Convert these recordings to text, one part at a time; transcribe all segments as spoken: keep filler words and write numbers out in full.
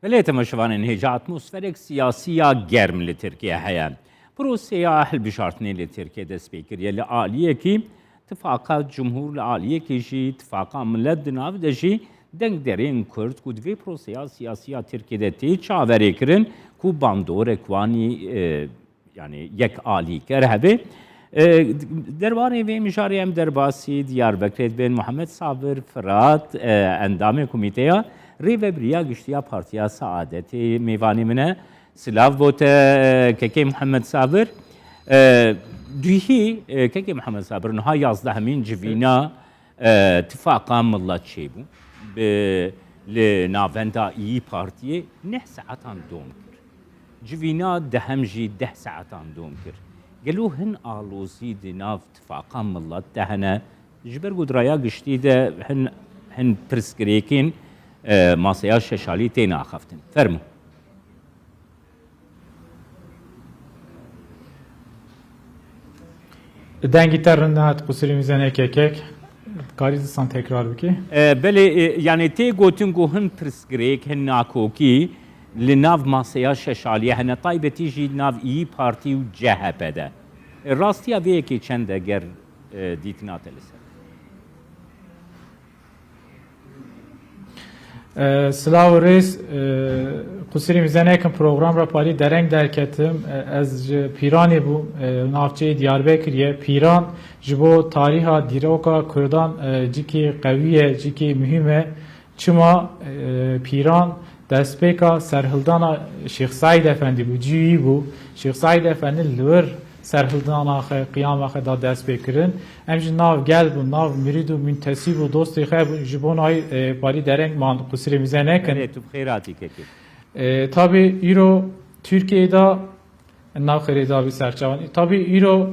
Belê temaşevanên hêja, atmosferek siyasî ya germ li Tirkiye heye. Proseya hilbijartinê li Tirkiye dest pê kiriye. Li aliyekî tifaqa cumhur, li aliyekî jî tifaqa millet, di nav de jî dengderên Kurd ku di vê proseya siyasî ya Tirkiye de tê çaverê kirin ku bandorek wanî, e, yanî yek alîker hebe. E, derbarê vê mijarê em derbasî Diyarbekirê dibên. Muhammed Sabir Firat, e, endamê komîteya Rêvebiriya Giştî ya Partiya Saadetê mêvanê min e. Silav bo te, e, kekê Muhammed Sabir. E, duhî, e, kekê Muhammed Sabir, niha yazdehemîn civîna E, tifaqa milet çêbû. Bi, li navenda Îyî Partiyê neh saetan dom kir. Civîna dehem jî deh saetan dom kir. Gelo hin alozî di nav tifaqa milet de hene? Ji ber ku di raya giştî de hin, hin pirsgirêkên, e, maseya şeşalî têne axaftin. Fermo. Dengî te rind nehat, qusirî mîzene kekek. Karî zisan tekrar bikî? E, belê, e, yanî tê gotin ku hin pirsgirêk, hin nakokî li nav maseya şeşaliyê hene, taybetî jî nav Îyî Partî û C H P de. E, rastiya vê yekê çend e ger, e, dîtina te li ser? E, silav û rêz, e, qusirî mîze nekin, program re parî dereng derketim. E, ez ji Pîranê bûm, e, navçeyê Diyarbekirê ye. Pîran ji bo tarîha dîroka Kurdan, e, cikê qewî ye, cikê muhîm e. Çima, e, Pîran destpêka serhildana Şêx Seîd Efendî bû, cî wî bû. Şêx Seîd Efendî li wir serhildana xwe, qiyama xwe da dest pê kirin. Em jî nav gel bûn, nav mirîd û muntesîb û dostê xwe bûn, ji bo nayê, e, parî dereng man, qusirê mîze nekin. Erê, tu bi xêr hatî kekê. E, tabî îro Tirkiyeyê de nav xêrê da bî serçavan. Tabî îro,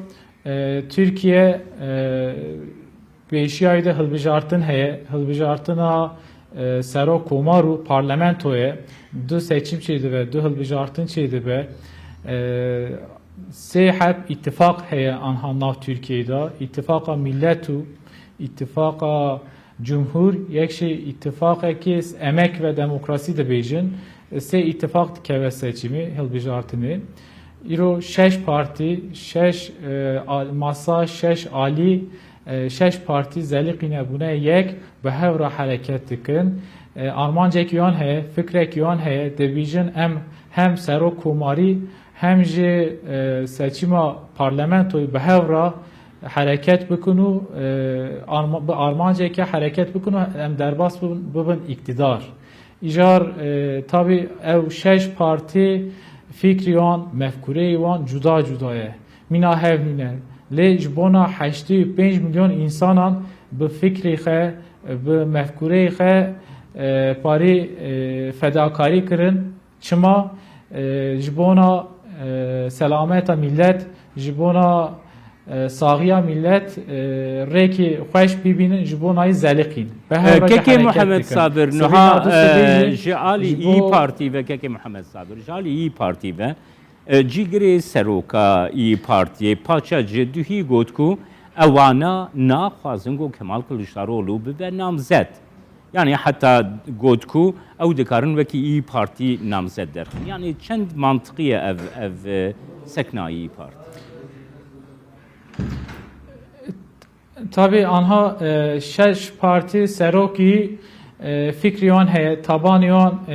e, Tirkiye, e, pêşiyayê de hilbijartin heye. Hilbijartina, e, serok komar û parlamentoyê, du seçim çêdibe, du hilbijartin çêdibe. E, Sê heb îtifaq heye anha nav Tirkiyeyê de. Îtifaqa Millet û Îtifaqa Cumhur, yek jî îtifaqekê emek ve demokrasî dibêjin. Sê îtifaq dikeve seçimê, hilbijartinê. Îro şeş partî, şeş, e, al-, masa, şeş alî, e, şeş partî zelîqîne bûne yek, bi hev re hereket dikin. E, armancek wan heye, fikrek wan heye, dibêjin em hem serok komarî, hem jî, e, seçîma parlamentoyê bi hev re hereket bikin û, e, arma-, bi armanceke hereket bikin û em derbas bibin, bibin îktidar. Îcar, e, tabî ew şeş partî fikrî wan, mefkûreyê wan cuda cuda ye. Mîna hev nîne. Lê ji bona heştê û pênc milyon însanan bi fikrê xwe, bi mefkûreyê xwe, e, parî, e, fedakarî kirin. Çima? E, ji bona, e, selameta millet, ji bona, e, saxiya millet, e, rêkê xweş bibînin, ji bona yî zeliqîn. Bi hev re Kekê hereket Muhammed dikin. Sabir, niha, e, ji alî Îyî Partî ve, Kekê Muhammed Sabir, ji alî Îyî Partî ve, e, cîgirê seroka Îyî Partiyê Paça Cihê duhî got ku ewana naxwazin ku Kemal Kiliçdaroglu bibe namzet. Yanî heta got ku ew dikarin wekî Îyî Partî namzet derxin. Yanî çend mantiqî ye ev, ev, e, sekna Îyî Partî? Tabî anha, e, şeş partî serokî, e, fikrî wan heye, tabanî wan, e,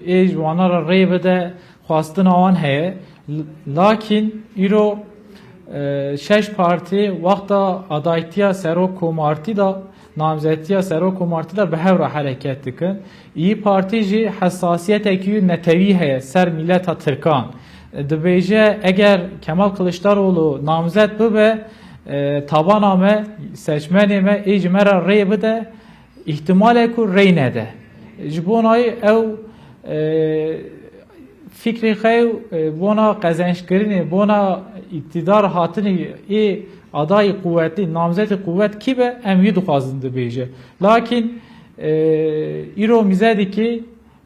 ê ji wana re rê bide, xwestina wan heye. L-, lakîn îro, e, şeş partî wexta adaytiya serok komartî de, namzetiya serok komartî de bi hev re hereket dikin. Îyî Partî jî hesasiyetekî netewî heye ser mîleta Tirkan. Dibêje, eger Kemal Kiliçdaroglu namzet bibe, e, tabana me, seçmenê me ê ji me re rê bide, îhtimalek ku rê nede. Ji bona wî ew, e, fikrê xwe û, e, bona qezençkirinê, bona îktidar hatinê ê adayî quwetî, namzetê quwet kî be, em wî dixwazin dibêje. Lakîn, e, îro mîze dikî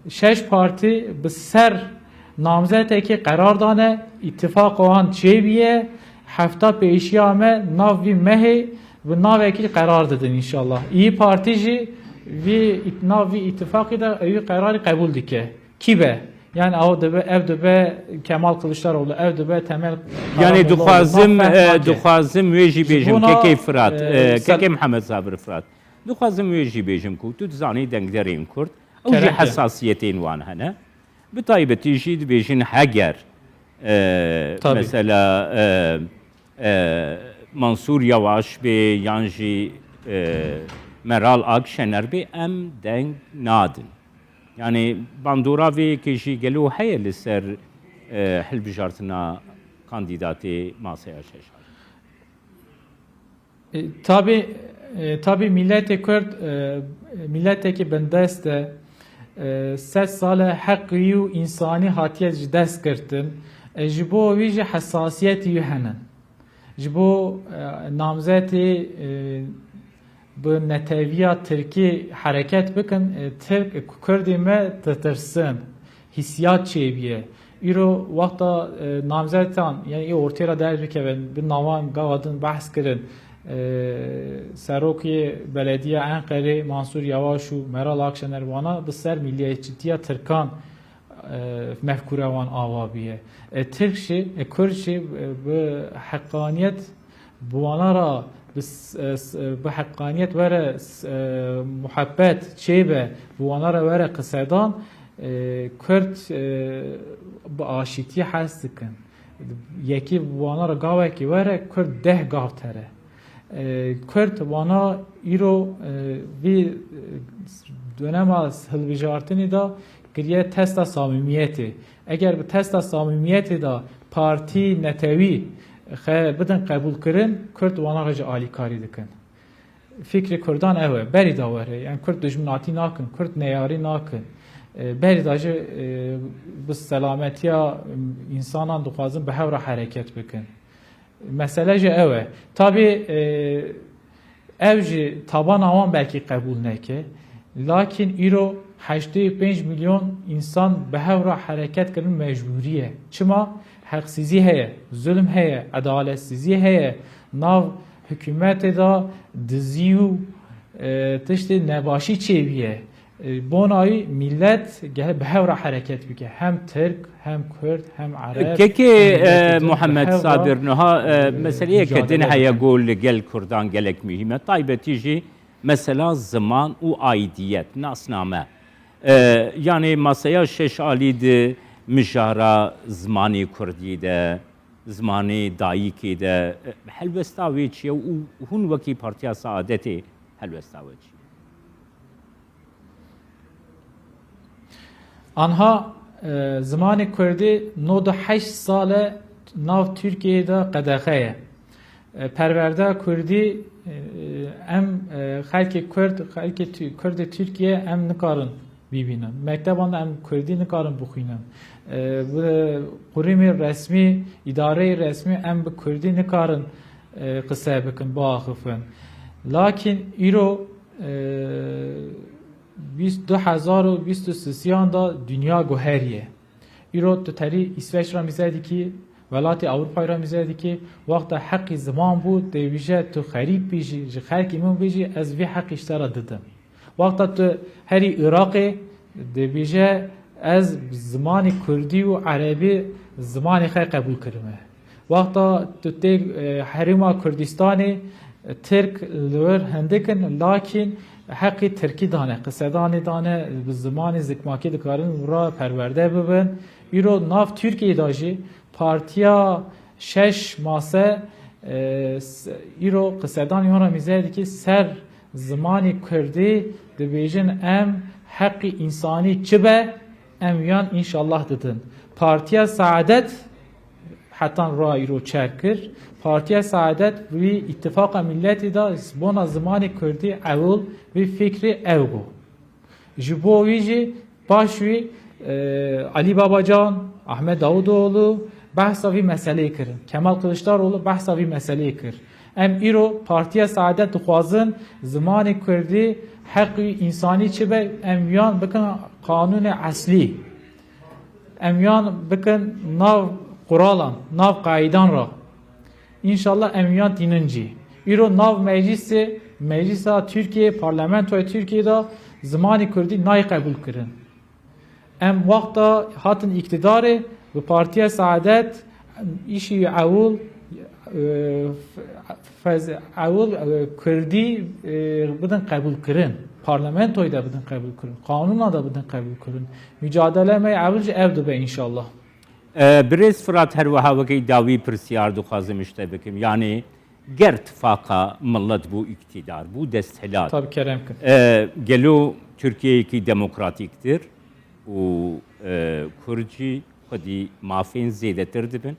şeş partî bi ser namzetekê qerar dane, îtifaqa wan çêbûye, hefta pêşiya me nav vî mehê bi navekî qerar didin înşallah. Îyî Partî jî vî ît-, nav vî îtifaqî de ewî qerarî qebûl dike. Kî be? Yani ew dibe, ev dibe Kemal Kılıçdaroğlu, ev dibe Temel Yani Karamollaoğlu. dixwazim, Mafem e, nake. dixwazim wê jî Ji bêjim, bona, kekê Firat, e, e, sel- kekê Mihemed Sabir Firat. Dixwazim wê jî bêjim ku tu dizanî dengderên Kurd, ew jî Kerem ki. hesasiyetên wan hene. Bi taybetî jî dibêjin heger, e, Tabii. mesela, e, e, Mansûr Yavaş bê yan jî, e, Meral Akşener bê, em deng nadin. Yani bandora vê yekê jî gelo heye li ser, e, hilbijartina kandîdatê Masaya Şeş? E, tabi, e, tabi milletê Kurd, e, milleteke bindest e, e, sed sal e heqî û însanî hatiye ji dest girtin. E, ji bo wî jî hesasiyetî wî hene. Ji bo, e, namzetê, e, bi neteviya Tirkî hereket bikin, e, Tirk, Kurdê me ditirsin, hîsiyat çêbûye. Îro wexta, e, namzetan, yani ê ortê re derdikevin, bi navan gava din behs kirin, e, serokê belediya Enqerê Mansûr Yavaş û Meral Akşener wana bi ser milliyetçîtiya Tirkan, e, mefkûra wan ava bûye. E, Tirk jî, e, Kurd jî, e, bi heqaniyet bi wana re bi s-, e, s-, e, bi heqaniyet were s-, e, muhebbet çêbe, bi wana re were qisedan, e, Kurd, e, bi aşîtî hez dikin. Yekî bi wana re gavekî were, Kurd deh gav tere. E, Kurd wana îro, e, vî, e, dönema hilbijartinî de kiriye testa samîmiyetê. Eger bi testa samîmiyetê de partî netewî xe bidin qebûlkirin, Kurd wana re jî alîkarî dikin. Fikrê Kurdan ew e. Berî de were. Yani Kurd dijminatî nakin, Kurd neyarî nakin. E, berî de jî, e, bi selametiya, m, însanan dixwazin bi hev re hereket bikin. Mesele jî ew e. Tabî, e, ev jî tabana wan belkî qebûl neke. Lakin îro heştê û pênc milyon însan bi hev re hereket kirin mecbûrî ye. Çima? Heqsîzî heye, zulm heye, edaletsizî heye. Nav hikûmetê de dizî û, e, tiştê nebaşî çêbûye. E, bona wî millet gel-, bi hev re hereket bike. Hem Tirk, hem Kurd, hem Ereb, Kekê, hem milletê e, din bi Muhammed hev re, Sabir, niha, e, e, meseleyeke din mücadele heye bikin. ku li gel Kurdan gelek muhîm e. Taybetî jî mesela ziman û aidiyet, nasname. E, yani masaya şeş alî di mijara zimanê Kurdî de, zimanê dayikê de, e, helwesta wê çi ye û hûn wekî Partiya Saadetê helwesta we çi ye? Anha, e, zimanê Kurdî nod û heşt sal e nav Tirkiyeyê de qedexe ye. E, perwerda Kurdî, e, em, e, xelkê Kurd, xelkê Tü-, Kurdê Tirkiye em nikarin bibînin. Mekteban de em Kurdî nikarin bixwînin. E, bi qurûmê resmî, îdareyê resmî em bi Kurdî nikarin, e, qise bikin, biaxifin. Lakin îro, e, bîst, du hezar û bîst û sisiyan de dinya guheriye. Îro tu terî Îsveç re mîze dikî, welatê Ewropayê re mîze dikî, wexta heqî ziman bû, dêvîje tu xerîb bî jî, ji xelkî min bî jî, ez vî heqî ji te re didim. Wexta tu herî Iraqê, dêvîje ez zimanê kurdî û erebî zimanê xwe qebûl kirime. Wexta tu tê, e, herêma Kurdistanê, e, Tirk li wir hindik in, lakîn heqî Tirkî dane, qisedanê dane, bi zimanê zikmakî dikarin û re perwerde bibin. Îro nav Tirkiyeyê de jî partiya şeş mase, e, s-, îro qisedanê wan re mîze dikî ser zimanê Kurdî dibêjin, em heqî însanî çi be, em yan înşallah didin. Partiya Saadet hetan ra îro çer kir. Partiya Saadet vî îtifaqa milletî de bona zimanê Kurdî ewil vî fikrê ew bû. Ji bo wî jî paş wî, e, Alî Babacan, Ahmet Davutoğlu behsa vî meseleyê kirin. Kemal Kılıçdaroğlu behsa vî meseleyê kir. Em îro Partiya Saadet dixwazin zimanê Kurdî heqî însanî çi be, em yan bikin qanûnê eslî. Em yan bikin nav quralan, nav qaidan re. Înşallah em yan tînin cî. Îro nav meclîsê, meclîsa Tirkiyê, parlamentoya Tirkiyê de zimanê Kurdî nayê qebûl kirin. Em wexta hatin îktidarê bi Partiya Saadet îşî ewil, e, fez-, ewil, e, Kurdî, e, bidin qebûlkirin. Parlamentoyê de bidin qebûlkirin. Qanûna de bidin qebûlkirin. Mücadele me ewil jî ev dibe înşallah. E, birêz Firat, her wiha wekî dawî pirsyar dixwazim ji te bikim. Yanî ger tifaqa milet bû îktidar, bû desthilat. Tabii kerem kin. E, gelo Tirkiyeyekî demokratîktir û, e, Kurd jî xwedî mafên zêdetir dibin?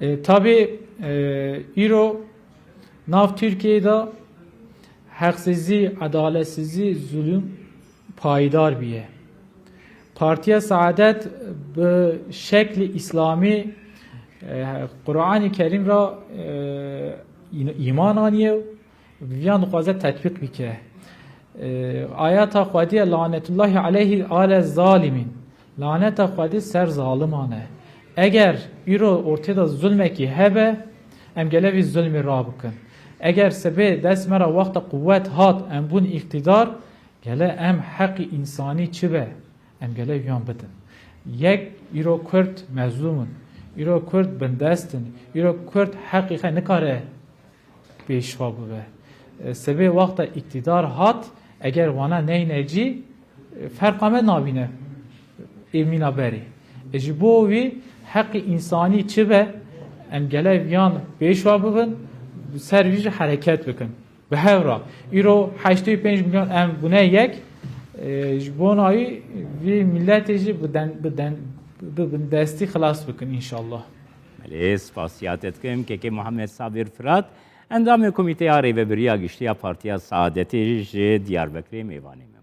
E, tabii, e, îro nav Tirkiyeyê de heqsizî, edaletsizî, zulüm payidar biye. Partiya Saadet bi şeklî îslamî, e, Qur'anî Kerîm ra, e, î-, îman aniye û viyan dixwaze tetbîq bike. E, ayeta Xwedî ye, "Lanetullahi aleyhi ale zalimîn." Laneta Xwedî ser zaliman e. Eger îro ortê de zulmekî hebe, em gele vî zulmî rabikin. Eger sibê dest me re wexta quwet hat, em bûn îqtîdar, gele em heqî însanî çi be, em gele viyan bidin. Yek, îro Kurd mezlûm in, îro Kurd bindest in, îro Kurd heqî xwe nikare pêşva bibe. E, sibê wexta îktidar hat, eger wana neyne cî, e, ferqa me nabîne ê mîna berê. E, ji bo wî heqî însanî çi be, em gele viyan pêşva bibin, ser vî jî hereket bikin. Bi hev re, îro heştê û pênc milyon em bûne yek, e, ji bona wî vî miletê jî bi den-, bi den-, bi bindestî xilas bikin înşallah. Belê, spasiya te dikim. Kekê Muhammed Sabir Firat, endamê Komîteya Rêvebiriya Giştî ya Partiya Saadetê ji Diyarbekirê mêvanê me.